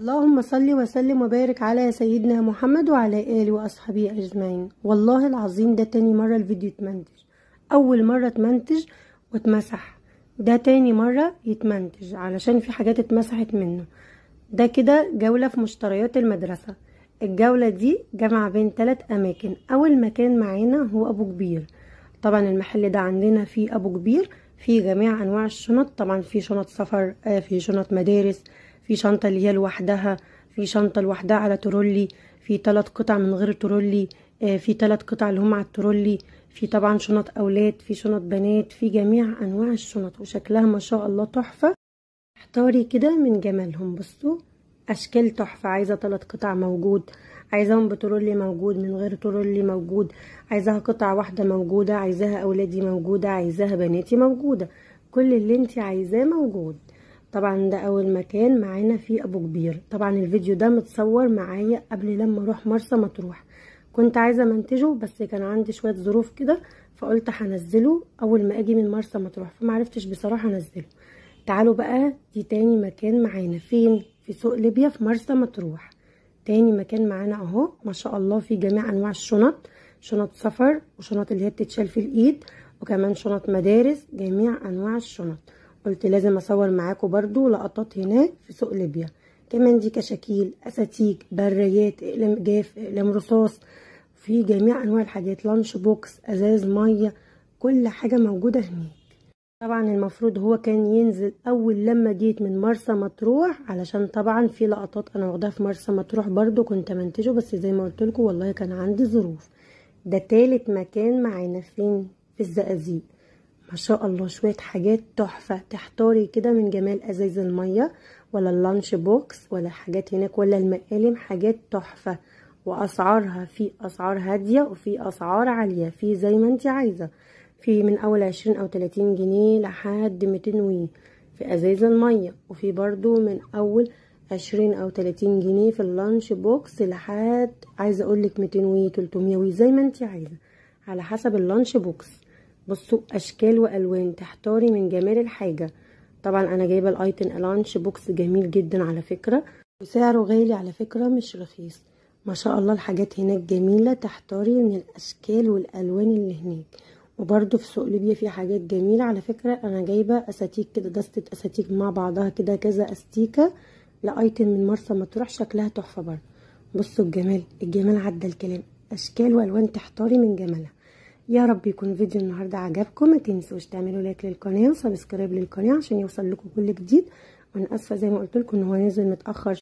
اللهم صل وسلم وبارك على سيدنا محمد وعلى آله وأصحابه أجمعين. والله العظيم ده تاني مرة الفيديو يتمنتج، أول مرة اتمنتج واتمسح، ده تاني مرة يتمنتج علشان في حاجات اتمسحت منه. ده كده جولة في مشتريات المدرسة. الجولة دي جمع بين 3 أماكن. أول مكان معانا هو أبو كبير. طبعا المحل ده عندنا فيه أبو كبير، في جميع أنواع الشنط، طبعا في شنط سفر، في شنط مدارس، في شنطة اللي هي لوحدها، في شنطة لوحدها على ترولي، في 3 قطع من غير ترولي، في 3 قطع اللي هم على الترولي، في طبعا شنط أولاد، في شنط بنات، في جميع أنواع الشنط وشكلها ما شاء الله تحفة. احتاري كده من جمالهم. بصوا أشكال تحفة. عايزة 3 قطع موجود، عايزاهم بترولي موجود، من غير ترولي موجود، عايزاها قطعة واحدة موجودة، عايزاها أولادي موجودة، عايزاها بناتي موجودة، كل اللي انت عايزاه موجود. طبعا ده اول مكان معانا في ابو كبير. طبعا الفيديو ده متصور معايا قبل لما اروح مرسى مطروح، كنت عايزه منتجه بس كان عندي شوية ظروف كده، فقلت هنزله اول ما اجي من مرسى مطروح، فمعرفتش بصراحة انزله. تعالوا بقى، دي تاني مكان معانا فين؟ في سوق ليبيا في مرسى مطروح. تاني مكان معانا اهو ما شاء الله، في جميع انواع الشنط، شنط سفر وشنط اللي هي بتتشال في الايد، وكمان شنط مدارس، جميع انواع الشنط. قلت لازم اصور معاكم برضو لقطات هناك في سوق ليبيا. كمان دي كشاكيل، اساتيك، برايات، اقلام جاف، اقلام رصاص، في جميع انواع الحاجات، lunch box، ازاز مية، كل حاجة موجودة هناك. طبعا المفروض هو كان ينزل اول لما جيت من مرسى مطروح، علشان طبعا في لقطات انا واخداها في مرسى مطروح برضو كنت منتجه، بس زي ما قلت لكم والله كان عندي ظروف. ده تالت مكان معانا فين؟ في الزقازيق. ما شاء الله شوية حاجات تحفة، تحتاري كده من جمال ازايز المية ولا ال lunch box ولا حاجات هناك ولا المقالم، حاجات تحفة واسعارها في اسعار هادية وفي اسعار عالية، في زي ما انت عايزة، في من اول 20 او 30 جنيه لحد 200 وي في ازايز المية، وفي برضو من اول 20 او 30 جنيه في ال lunch box لحد عايزة اقولك 200 وي 300 وي زي ما انت عايزة على حسب ال lunch box. بصوا اشكال والوان، تحتاري من جمال الحاجة. طبعا انا جايبه الايتن lunch box جميل جدا على فكرة، وسعره غالي على فكرة مش رخيص. ما شاء الله الحاجات هناك جميلة، تحتاري من الاشكال والالوان اللي هناك. وبرده في سوق ليبيا في حاجات جميلة على فكرة. انا جايبه اساتيك كده، دستة اساتيك مع بعضها كده كذا استيكه لايتن من مرسى مطروح، شكلها تحفة برده. بصوا الجمال، الجمال عدى الكلام، اشكال والوان تحتاري من جمالها. يا رب يكون فيديو النهارده عجبكم، ما تنسوش تعملوا like للقناة و subscribe للقناة عشان يوصل لكم كل جديد. وانا اسفه زي ما قلت لكم ان هو نزل متاخر.